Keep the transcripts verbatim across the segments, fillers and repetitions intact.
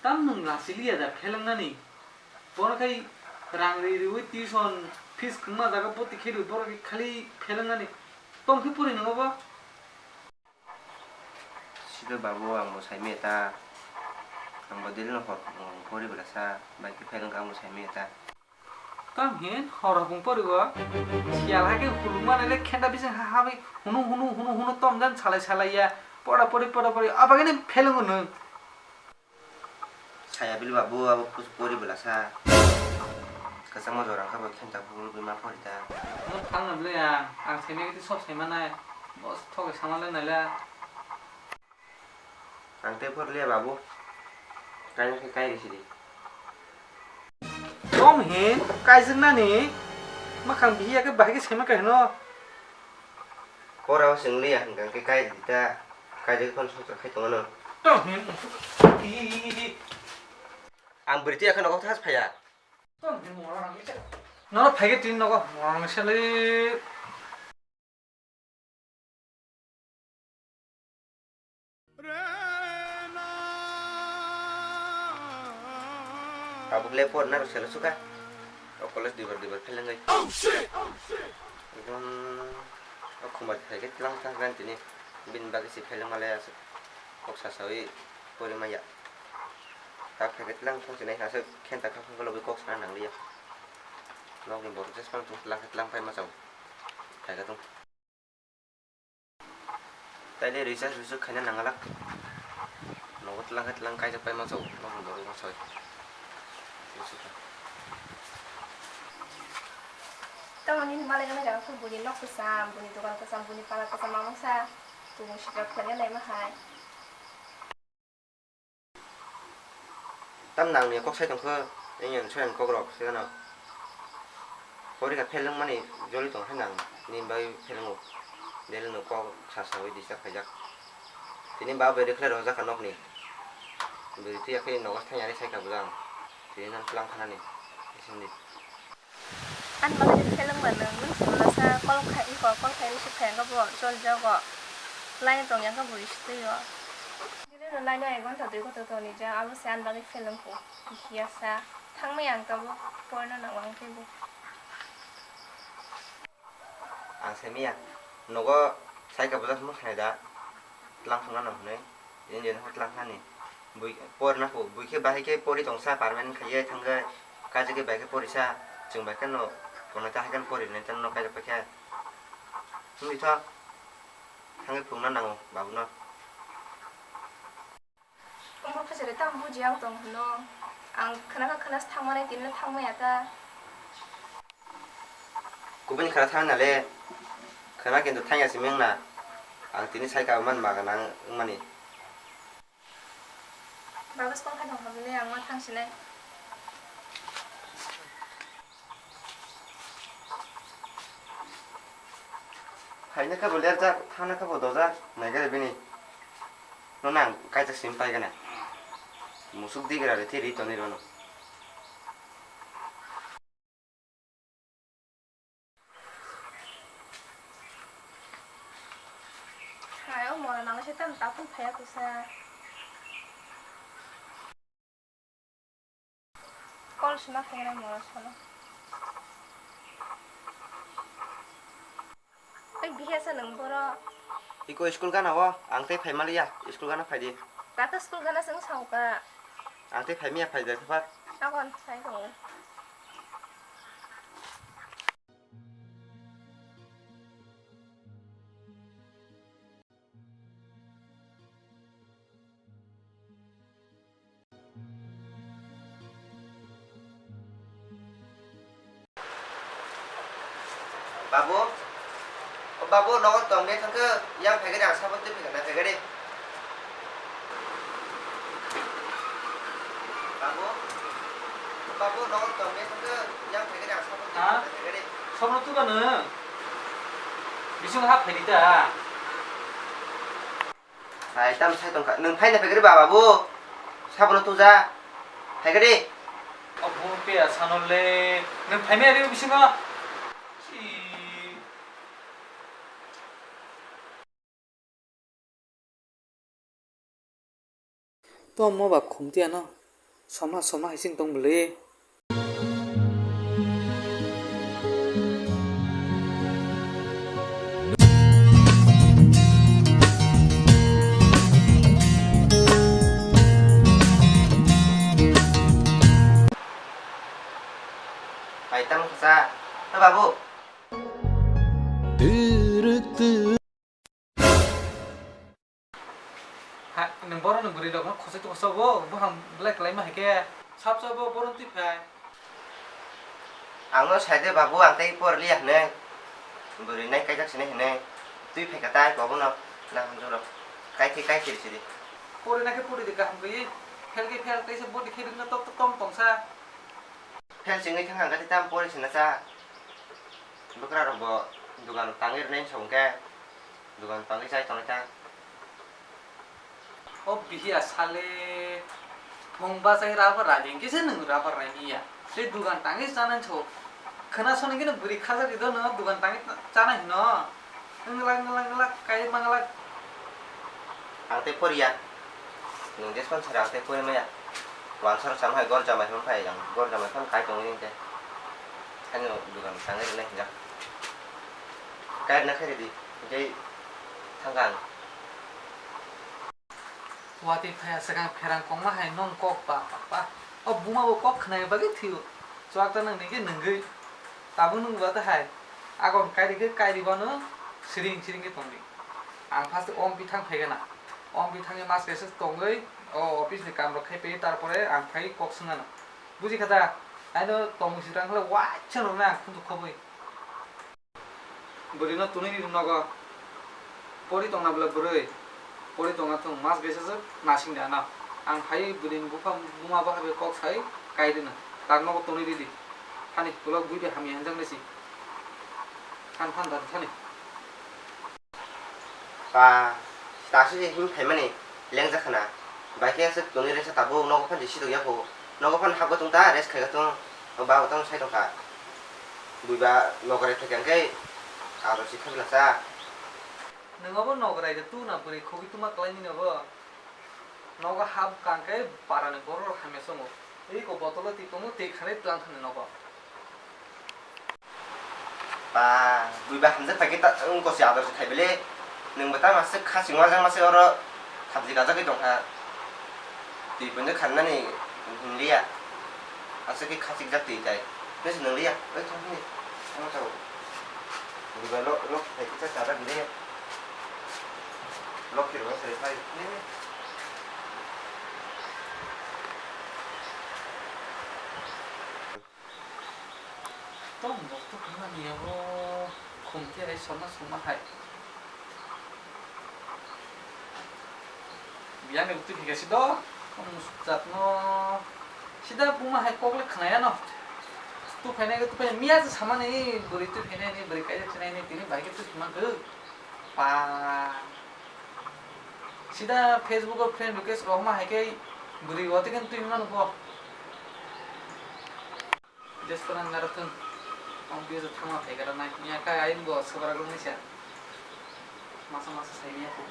Tam nwng lachiliya da phelangnani? Bono khai rang ri riwi tuition fees kwma jaga boti khe rwi, bono khai khali phelangnani. Tong khe pori nwngo bo? Sido babu, ang bo saimaya ta. Ang bo daily no hor pori bwlasa, bai khe pheleng ang bo saimaya ta. Tamo hin hor hopung porigo. Siyal hai khe hulukma nai le khenda bising ha ha bai hunu hunu hunu hunu tom jan salai salai ya. Pora pori pora pori. Abagini phelengo nwng. Saya bili babu abo pori bwlasa. Kwchangma jora khe bo khenda hulugwi ma pori ta. Nwng thang na bwle ya. Ang saimaya khe sob saima nai. Boss thoge sama le nai le. Ang tei phor liya babu. Kaina khe kai risi di. Tom hin kaijwknani. Makhang bihiya khe bahai khe sema khe hino. Pora o chwng liya hwnkha khe kai di ta. Kaijak phano sotra khai tongo no. Tom hin. Ang bwrwi twi akhe nogo thas phaiya. Tom hin mora nang khe. Nono phai khe tini nogo mora nang selai. Tabuk le por na rwselo suka. O college duibar duibar phelengwi. Ekdom o khumba thai khe tlang tlang gan tini. Bini bagwi se pheleng male aswk kok sasawi pori maya. Tak thai khe tlang tlang sinai aswk khenta khapang khe lobwi kok sana nangliya. Nokni borok jesphang tong tlang khe tlang pai machao. Thai khe tong. Taile recharge recharge khaina nangalak. Nogo tlang khe tlang kaijak pai machao, nokni borok machao. Tamoni malai gana jaga khe buni nok kwcham, buni dogan kwcham, buni pala kwcham mamungsa. Tubung sitra khlaina naima hai. Tam nang ni kok sai tong khe, engyan soyan kok rok se gana. Porikha pheleng mani joli tong khe nang ni bai pheleng o. Daily no kok sa sa oi disa khaijak. Tini ba bai rikhlai rojak kha nok ni. Bwrwi twi yakhe nogo thang yani sai kha bwlang. Tini nang tlang khanani. Ising di. Ani bagwi pheleng ba nwng, nwng se masa call khai, iko call khai receive khai wngkha bo, chol jago. Line tong yang kha bo receive twi o. Bini no line o ek ghonta dui ghonta toni ja, abo se ani bagwi pheleng kho. Hiya sa, thangmai ang tabuk, porna nango ang teibo. Ang se miya, nogo sai ka bwswk mokhnai da, tlang thangna nang hwnwi. Tini jeni hor tlang thani. Bui porna pho, bui khe bahai khe pori tongsa, permanent khaiye thangkhe, kaisa khe bai khe porisa, chwng bai khe no kono ta hai khe pori nai tang no kaisa paikha. Wngwi tho, thangwi phunukna nango babuno. Omo khe chwrai tamo buji ang tong hwno. Ang khna kha khna thangmani tini thangmaya ta. Kubuni khna thang nale, khna kintu thangya simi wngna. Ang tini sai ka man ma gana wngmani. Baba school khai tong kha bini ang ma thang sinai. Phaina khe bo lerjak, thangna khe bo dojak, naikhe bini. Nono ang kaisa sim pai gana. Musuk digra rw thwi rw tonwi rw no. Hai, o mora nang se tam takhum phaiya kusa. Call sima khainai mora solo. Ai, bihi asa nang boro. Iko school gana o, ang tei phai maliya, school gana phai di. Kaka school gana seng sauka. Ang tei phai miya phai da khe pat. Akon phai tongo. Babu, o babu, nogo tong de thangkhe, yang phaikhe de ang sabon twi phaikhe na phaikhe de. Babu, o babu, nogo tong de thangkhe, yang phaikhe de ang sabon twi phaikhe na phaikhe de. Sabon twi ba nw? Bising ha phaidi ta. Sai tam sai tongkha. Nwng phaina phaikhe ba babu? Sabono tuja. Phaikhe di. Abo piya sano le. Nwng phaimaya ri bisingo. Tomo ba khumtiya no. Somna, somna hai sing tong bwlwi. Hai, tamo kasa. O babu. Ha, nwng borokni bwrwi rokno khosoi tongsa bo, buphang belai kwlaima hai khe, sap sap bo borom twi phai. Ang no sai de babu, ang tei por liya hwnwi. Bwrwi nai kaijak sini hwnwi. Twi phai kha tai kobo no, na hwn jolo. Kai thwi kai thwi sidi. Pori na khe pori de kaham khe, fail khe fail, tei se body khe rwngna tok tok tom tongsa. Fail chingwi thang ang khe tam pori sina cha. Bwkra rok bo dugan tangwi rwnai sa hwn khe. Dugan tangwi chai tongnai ta. O bihiya sale, thong bachai rubber radi, hingke se nwng rubber nai niya. Se dugan tangwi chanai so. Khwna soni gini bwrwi khajak ido no dugan tangwi chanai hino. Nglak, nglak, nglak, kai manglak. Ang tei poriya. Nwng je sponsor ang tei pori maya. Wansar sam hai gor jamai phano phai ang. Gor jamai phano kai tongwi nte. Haino dugan tangwi rwnai hinjak. Kai rwna khe rwdi. Tei thangkha ang. Watwi phaiya swkang pherang kongma hai nwng kok ba, ba, ba. O buma bo kok khwnai bagwi thwio. Chuak ta nwng ningkhe nwngwi. Tabuk nwng ba ta hai. Agon kairi khe kairi bano siring siring khe tongdi. Ang first o ompi thang phaigana. Ompi thangwi mas kaisa tongwi o office ni kam rok khai paiwi, tarpore ang phai kok swngana. Buji kha da? Aino tongmung si rang khle waisa rok na khunju khobwi. Bwrwino tunui di nogo. Pori tongna bwle bwrwi. Pori tongna thung mas kaisa se nasing de ano. Ang phai bwrwini bupha buma bwkha bai kok sai kai rwna. Tak nogo tunui di di. Hani ulo bui bai hamya hinjak nai si. Than than than thani. Ba, ta se him phaimani lengjak khna. Bai khe aswk tongwi resa tabuk nogo phan je sidok yaphuru. Nogo phan hapgo tong ta rest khaika tong. O ba tong sai tongkha. Buiba nokrai phaikha hwnkhe aro si khaglasa. Nwngo bo nokrai de tuna bwrwi khogwi tuma kwlaini nogo. Nogo hap kang khe parani borok rok hamya chongo. Eko botolo twi tongo twi khanai tlang thani nogo. Ba, buiba hamjak phaikhe ta wngkose ador se khaibele. Nwngbo tamo aswk khaching wajak mase oro thabji kajagwi tongkha. Twi poino kharnani hinliya. Aswk khe khachikjak twi tai. Nese nwngliya. Oi thangni. Tamo chao. Buiba lo, lo phaikhe ta chajak hinliya. Lo phirma sari phai. Tong bo to kha ni abo khum te hai sona sona hai. Biyang ni bwtwi phika si do. Musuk jat no. Sida buma hai kok le khna ya no. Tu phai nai tu phai miya je sama ni bwrwi tu phai nai ni bwrwi kai je phai nai ni tini bai ke tu phai man khe. Pa. Sida Facebook o friend request rohma hai khe bwrwi o te khe twi man bo. Just ko nang naro thung. Ang biyo thangma phai gara nai. Miya ka ayung bo sabara gong ni sa. Masa masa sai miya ko.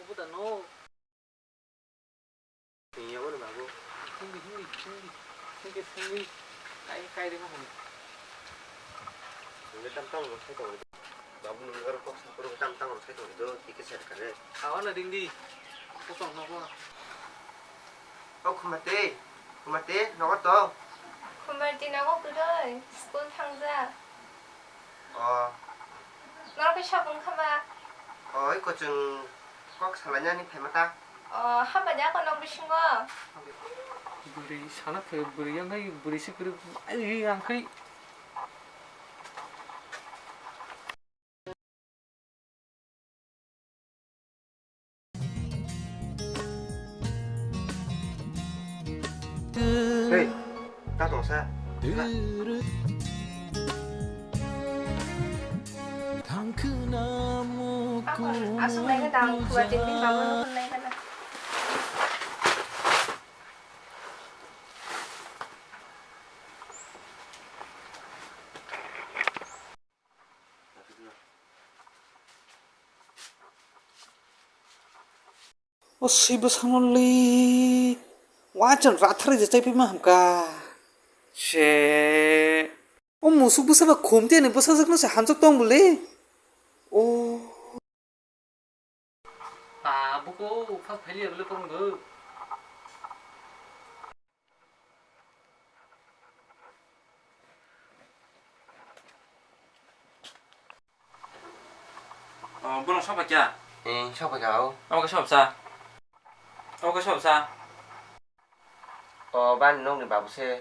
Obo da no. Tini obo ni babu. Hindi, hindi, hindi. Hindi, hindi. Kai, kai de mo. Hindi tam tam ro sai to. Babu ni aro kok sapro tam tam ro sai to. Do tike ser kare. Awa na ding di. Ko tong no ko. O Khumate, Khumate, nogo to? Khumate nogo kwrwi, school thangja. O. Norok khe sabung khama? O, oi kochwng kok salainani phaima ta. O, hamba de ako nok bisingo? Bwrwi sana phai, bwrwi yang hai, bwrwi se kwrwi, ai, ang khai. Aswk naikhe dang khuba tin din babu no naikhe na. O swi bwskango le wansong rathari je chaiphima hamkha. Se. O musuk bwsa ba khum tei ani bwsajakno se hamjak tong bwle. O. Ba, buko uphak phailiya bwle phone bo. Oh, bono soba kya? Eh, soba kya o? Oke sob sa. Oke sob sa. O, bani nokni babu se.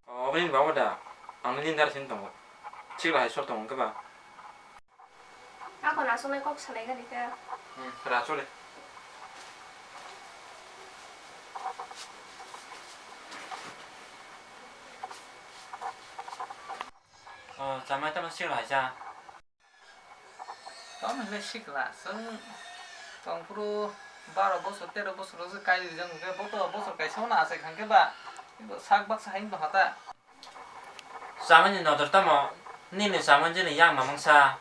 O, bini babu da. Ang nini dar sin tongo. Chikla hai sor tongo keba. Ako na sole kok salai gani ka. Hmm, ra chole. O, chamai tama sik lai cha. Tamo hinwi sikla, chwng tongphuru baro bosor, tero bosor o se kai rijak hwnkhe, bo to bosor kaisa no achai kha hwnkhe ba, sak baksa hai wng tongkha ta. Chamani nodor tamo, nini chamani jini yang mamang sa.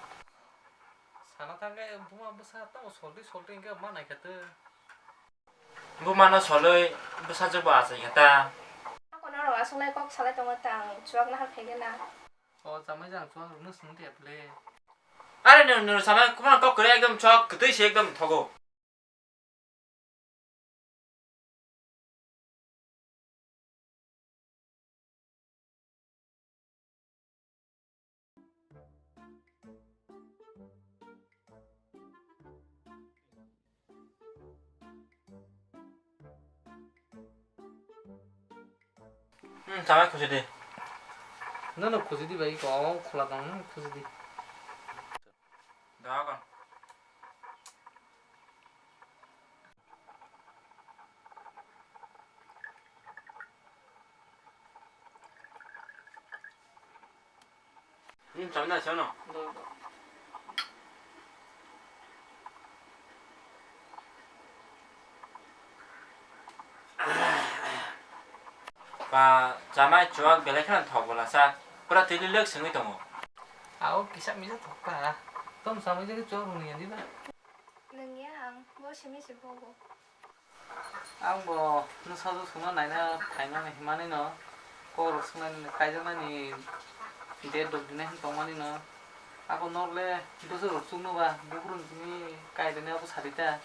Sana thangkhe buma bwsa tamo soldi soldi hwnkhe ma naikha twi. Bumano solwi bwsajwkbo achai kha ta. Ako norok aswk lai kok salai tongo ta, ang chuak nahar khaigena. O chamai jang chuak rwno swng de bwle. Are no, no chamai kwmang kok kwrwi ekdom chuak kwtwi se ekdom thogo. Hmm, chamai khusi di. Nono khusi di bai, ko khula tong, nono khusi di. Dogon. Hmm, chamna sano. Ba, chamai chuak belai kheno thok bwla sa. Pura twi lwk swngwi tongo. Ao kisa misa thok ta. Tom samui jagwi chuak rwngya di ba. Nungya ang bo simi se bogo. Ang bo nwsajwk swngno naina phaimani hwnmani no kok rok swngnaini kaijaknani date rok dinai hwn tongmani no. Abo norok le bwswk rok chukno ba bukurung simi kai rwni abo sadi ta.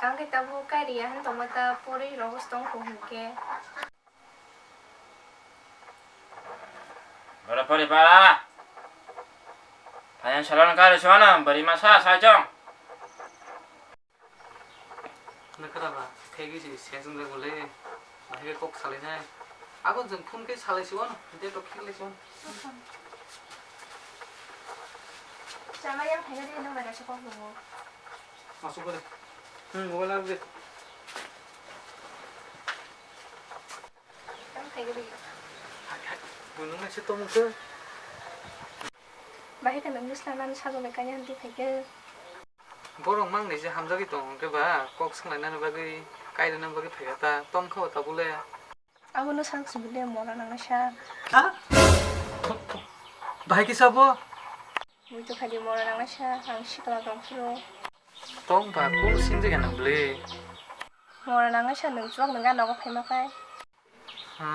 Ang khe tabuk kai riya hwn tongma ta porwi rogo se tongkho hwnkhe. Ora pori para. Phayan salon kare suana bari masa sajong. Nakara ba, thegi si sejong de bole. Bahai kok salai nai. Abo jeng phone ke salai si wan, de to khik le si wan. Chama yang thega de no mara se kok bo. Masuk ko de. Hmm, mobile lar de. Tamo khaigwi. Hai, hai. Bo nung naise tongmung se. Bahai khe nung bwsla nani sajwk bai kanya hwn twi phaikhe. Borok mang ni je hamjagwi tong hwnkhe ba kok swng lainani bagwi, kai rwna bagwi phaikha ta, tong kha o tabuk le. Abono sak sibile mora nangnaisa. Ha? Bahai khe sabo? Muitu khaidi mora nangnaisa, ang sikla tong phuru. Tong ba kul sing de gana bwle. Mora nangnaisa nwng chuak nwng gana nogo phaima khai. Ha?